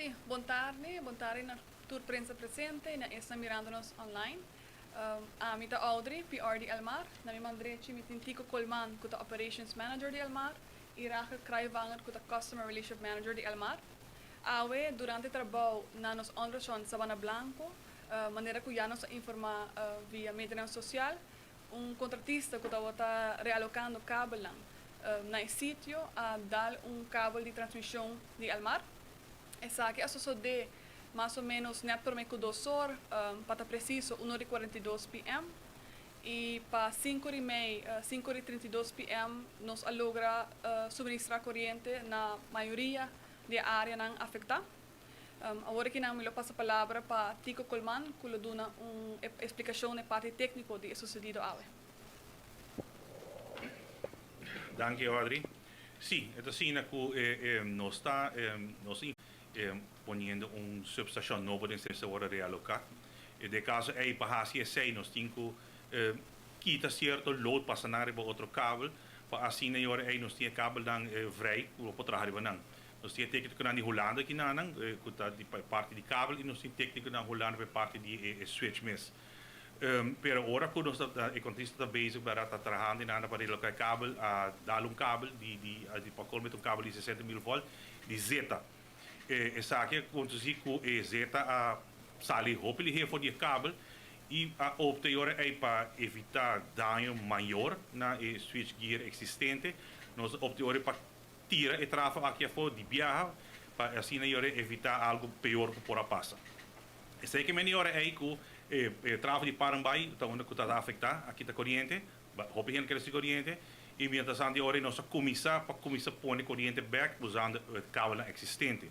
Sí, bon tardi, bon tardi na tur prensa presente i na esnan mirando nos online. Ami ta Audrey, PR di Elmar. Na mi man drechi mi tin Tico Colman ku ta Operations Manager di Elmar i Rachel Kraaijvanger ku ta Customer Relationship Manager di Elmar. Awe durante trabou na nos onderstation Sabana Blanco, manera ku ya nos a informá via medianan sosial, un kontratista ku tabata realokando kabelnan na e sitio a dal un kabel di transmishon di Elmar. Esaki a sosodé mas o ménos nèt promé ku dos or, pa ta presiso un or i 42 pm. I pa sinku or i mei, 5:32 pm, nos a logra suministrá koriente na mayoria di e áreanan afektá. Awor akinan mi lo pasa palabra pa Tico Colman ku lo duna un esplikashon na e parti tékniko di e susedido awe. Danki Audrey. Sí, e ta asina ku nos ta nos poniendo un substashon nobo den Sint Maarten realoká. Den e kaso ei pa hasi esei nos tin ku kita sierto load pasa nan riba otro kabel pa asina e ora ei nos tin e kabelnan vrij ku bo por traha riba nan. Nos tin e téknikonan di Hulanda kinanan ku ta di pa e parti di kabel i nos tin téknikonan Hulanda pa e parti di e switch mes. Pero ora ku nos ta e kontrista ta bezig bèrdat ta trahando i nada pa reloká e kabel a dal un kabel di di di pa kolmo ta un kabel di 60.000 volt di zeta. Esaki a kondusí ku e zeta a sali hopi lihé for di e kabel i a opta e ora ei pa evitá daño mayor na e switchgear eksistente. Nos a opta e ora ei pa tira e trafo aki afó di biaha pa asina e ora ei evitá algu peor ku por a pasa. Esei ke meni ora ei ku e trafo di Parambai ta unda ku ta afektá, a kita koriente, hopi hende kere si koriente, i mientrastanto e ora ei nos a kuminsá pa kuminsá pone koriente bèk usando e kabelnan eksistente.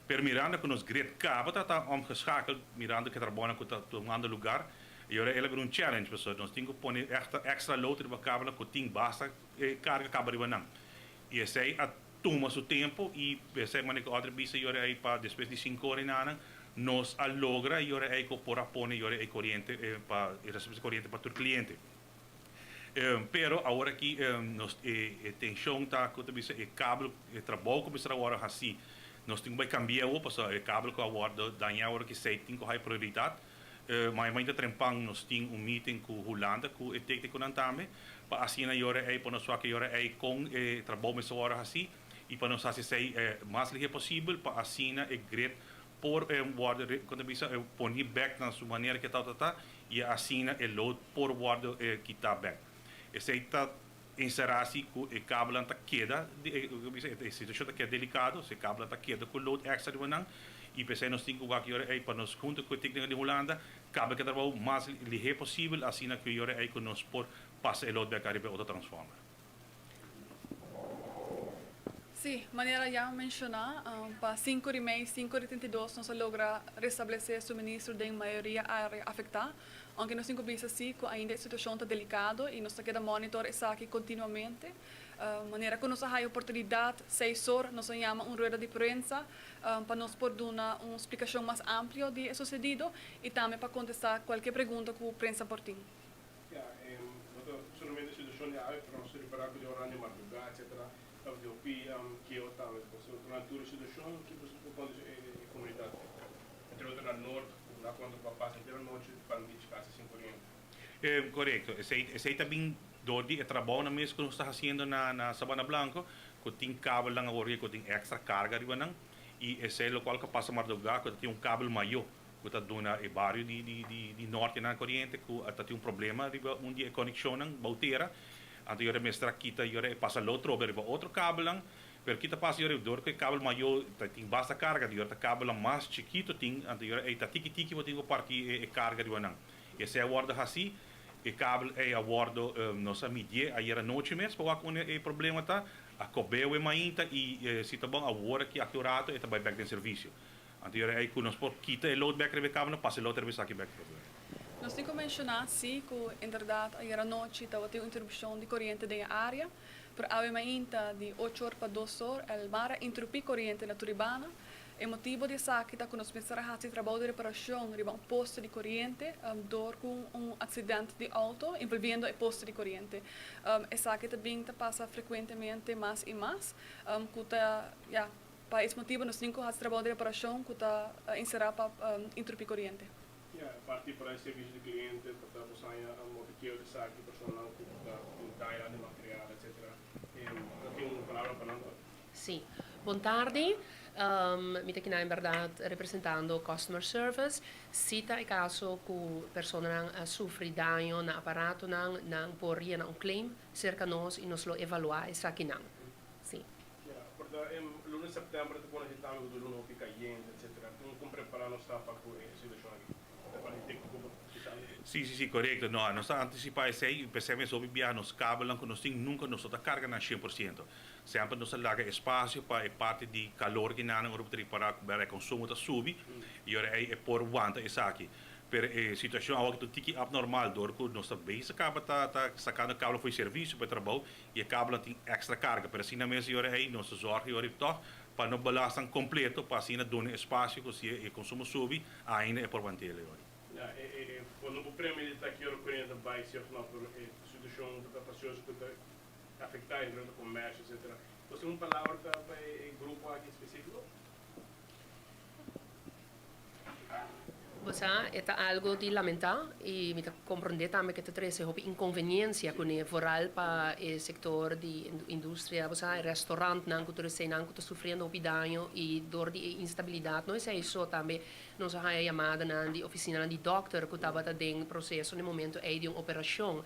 Pero mirando ku nos grid kaba ta ta omgeschakeld, mirando ku e trabounan ku ta tumando lugar, e ora ei el a bira un challenge pasobra nos tin ku pone èkstra load riba kabelnan ku tin basta karga kaba riba nan. I esei a tuma su tempu i esei manera ku Audrey bisa yora ei pa despues di sinku ora i nanan nos a logra yora ei ku por a pone yora ei koriente pa e resibi koriente pa tur kliente. Pero awor aki nos e tenshon ta ku ta bisa e kabel e trabou ku mester a wòrdu hasi nos tin ku bai kambia awor pasobra e kabel ku a wòrdu daña awor aki esei tin ku hai prioridat. Maimai ta trempan nos tin un meeting ku Hulanda ku e téknikonan tambe pa asina yora ei pa nos wak yora ei kon e trabou mester wòrdu hasi i pa nos hasi esei mas lihé posibel pa asina e grid por wòrdu kon ta bisa poni bèk na su manera ke tabata ta i asina e load por wòrdu kitá bèk. Esei ta enserá si ku e kabelnan ta keda e situashon ta keda delikado, si e kabelnan ta keda ku load èkstra riba nan i p'esei nos tin ku wak yora ei pa nos huntu ku e tékniko di Hulanda kaba ke trabou mas lihé posibel asina ku yora ei ku nos por pasa e load bèk ariba e otro transformer. Sí, manera ya menshoná, pa sinku di mei, 5:32, nos a logra restablesé suministro den mayoria área afektá. Aunke nos tin ku bisa sí ku ainda e situashon ta delikado i nos ta keda monitor esaki kontinuamente. Manera ku nos a haya oportunidat seis or nos a yama un rueda di prensa pa nos por duna un splikashon mas amplio di e susedido i tambe pa kontestá kualke pregunta ku prensa por tin. Ya, no ta solamente e situashon di awe, pero nos ta ripará ku den ornan di mardugá etcetera tabatin hopi keo tambe. Durante tur e situashon, ki boso por konta e komunidat? Entre otro na Noord, ku na konta ku a pasa henter anochi pan beach kasi sin koriente. Korekto. Esei esei ta bin dor di e trabounan mes ku nos ta hasiendo na na Sabana Blanco, ku tin kabelnan awor ku tin èkstra karga riba nan i esei lokual ku a pasa mardugá ku ta tin un kabel mayó ku ta duna e bario di di di di norte nan koriente ku ta tin un problema riba un di e konekshonnan bou tera. Anto yora mester a kita yora e pasa lo trobe riba otro kabelnan. Pero kita pasa yora dor ku e kabel mayo ta tin basta karga di yora ta kabelnan mas chikito tin anto yora ei ta tiki tiki bo tin ku parti e karga riba nan. Esei a wordo hasi, e kabel ei a wordo nos a midié ayer anochi mes pa wak unda e problema ta, a kob'é mainta i si ta bon awor aki aki un rato e ta bai bek den servisio. Anto yora ei ku nos por kita e load bek riba e kabelnan pasa e load riba esaki bek riba. Nos tin ku menshoná si ku inderdat ayer anochi tabatin un interupshon di koriente den e área. Pero awe mainta di ocho or pa dos or el mar a interupí koriente na Turibana. E motibo di esaki ta ku nos mester a hasi trabou di reparashon riba un poste di koriente dor ku un aksident di outo envolviendo e poste di koriente. Esaki ta bin ta pasa frekuentemente mas i mas ku ta ya. Pa es motibu nos tin ku hasi trabou di reparashon ku ta enserá pa interupí koriente. Ya, parti para e servisio di kliente pa ta bo saña hopi keo di esaki, personanan ku ta tin daño di material etcetera. Ta tin un palabra pa nan tambe? Sí. Bon tardi. Mi ta kinan en bèrdat representando Customer Service. Si ta e kaso ku personanan a sufri daño na aparatonan, nan por yena un claim serka nos i nos lo evaluá esakinan. Sí. Ya, por ta e luna di sèptèmber ta pone hita algu di luna hopi kayente, etcetera. Kon kon prepará nos ta pa ku e situashon aki? Ta parti tékniko bo bisa algu? Sí, sí, sí, korekto. No, nos ta antisipá esei i p'esei mes hopi biaha nos kabelnan ku nos tin nunka nos no ta karga nan shen por siento. Semper nos ta laga espasio pa e parti di kalor ki nan ora bo ta ripará ku bèrdè e konsumo ta subi i ora ei e por wanta esaki. Pero e situashon awor ta un tiki abnormal dor ku nos ta bezig kaba ta ta sakando kabel for di servisio pa e trabou i e kabelnan tin èkstra karga. Pero asina mes i ora ei nos ta zòrg i ora ei tòg pa no belastan kompleto pa asina duna espasio ku si e konsumo subi ainda e por want'el e ora. Ya, e e bo no por premeditá ki ora koriente ta bai si òf no, pero e situashon ta fastioso ku ta afektá entre otro komersio etcetera. Bo tin un palabra pa pa e grupo aki spesífiko? Bo sa, e ta algo di lamentá i mi ta komprondé tambe ku e ta trese hopi inkonveniensia kuné, vooral pa e sektor di industria, bo sa, e restaurantnan ku tur eseinan ku ta sufriendo hopi daño i dor di e instabilidat. No esei so, tambe nos a haña yamadanan di ofisinanan di dòkter ku tabata den proseso na e momento ei di un operashon.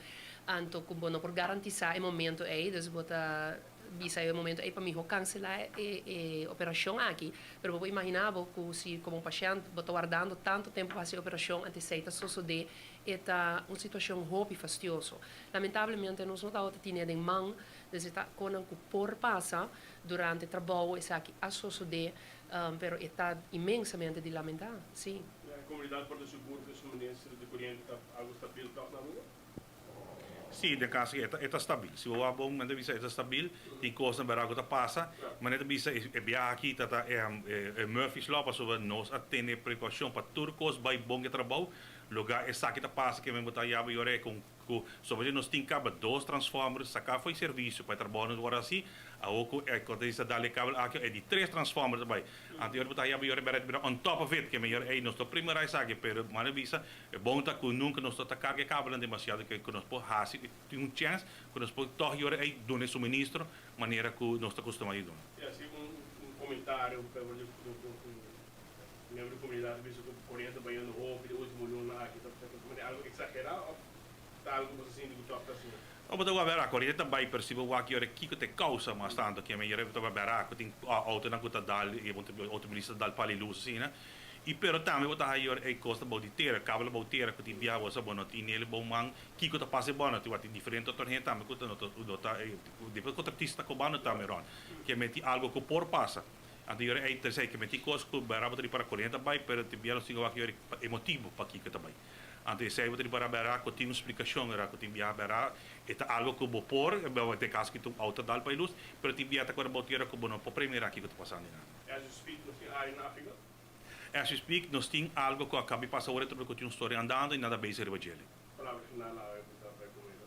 Anto ku bo no por garantisá e momento ei, dus bo ta bisa e momento ei pa mihó kanselá e e operashon aki. Pero bo por imaginá bo ku si komo pashènt bo ta wardando tantu tempu pa hasi e operashon antes esei ta sosodé, e ta un situashon hopi fastioso. Lamentablemente nos no tabata tine den man, dus e ta konan ku por pasa durante trabou esaki a sosodé, pero e ta inmensamente di lamentá, sí. E komunidat por ta sigur ku e suministro di koriente ta algu stabil tòg na Aruba? Sí, den caso e ta, e ta stabil. Si bo wak bon, men ta bisa e ta stabil. Tin cosnan berdad cu ta pasa. Ma nan ta bisa e biaha aki ta ta e Murphy's Law pasobra nos a tene precaucion pa tur cos bay bon cu e trabou. Lugar esaki ta pasa ke men bo ta yaba yora e con cu soba nos tin caba dos transformer saca fo'i servicio pa e trabou nos worde haci. Awor cu e contratista dal e kabel aki e di tres transformer ta bay. Anto yora bo ta yaba yora berdad bira on top of it ke men yora ey nos ta primera esaki pero manda bisa E bon ta ku nunka nos no ta karga e kabelnan demasiado ke ku nos por hasi tin un chèns ku nos por tòg yora ei duna e suministro manera ku nos ta kustumá di duna. I hasi un komentario ku pebro di un miembro di komunidat ta bisa ku koriente ta bayendo hopi di ultimo luna aki ta ta algu eksagerá òf ta algu ku bo ta sinti ku tòg ta asina? No bo ta wak bera koriente ta bai pero si bo wak yora kiko ta e kousa mas tantu ke mi yora bo ta wak bera ku tin outonan ku ta dal i outomobilista ta dal pali lus asina. I pero tambe bo ta hayor e kos ta bou di tera, kabel bou tera ku tin biaha bo sa bo no tin nele bou man kiko ta pasa e bo no tin wak tin diferente otro hende tambe ku ta no ta no ta diferente kontratista ta kobando tambe rond ke meti algo ku por pasa anto yora ei ta esei ke meti kos ku bera bo ta ripara koriente ta bai pero tin biaha nos tin ku wak yora e motibu pakiko ta bai anto esei bo ta ripara bera ku tin un splikashon ku tin biaha bera e ta algo ku bo por den kaso ku tin un outo dal pa e lus pero tin biaha ta kore bou tera ku bo no por premira kiko ta pasando einan. As you speak nos tin aire na Afrika? As you speak nos tin algo ku a kabi pasa ora trobe ku tin un story andando i nan ta bezig riba djele. Palabra final awe ku ta bai ku mesa.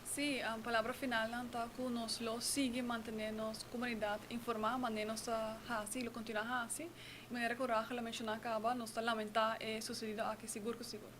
Sí, palabra finalnan ta ku nos lo sigui mantené nos komunidat informá manera nos ta hasi i lo kontinuá hasi. I manera ku Rachel a menshoná kaba, nos ta lamentá e susedido aki sigur ku sigur.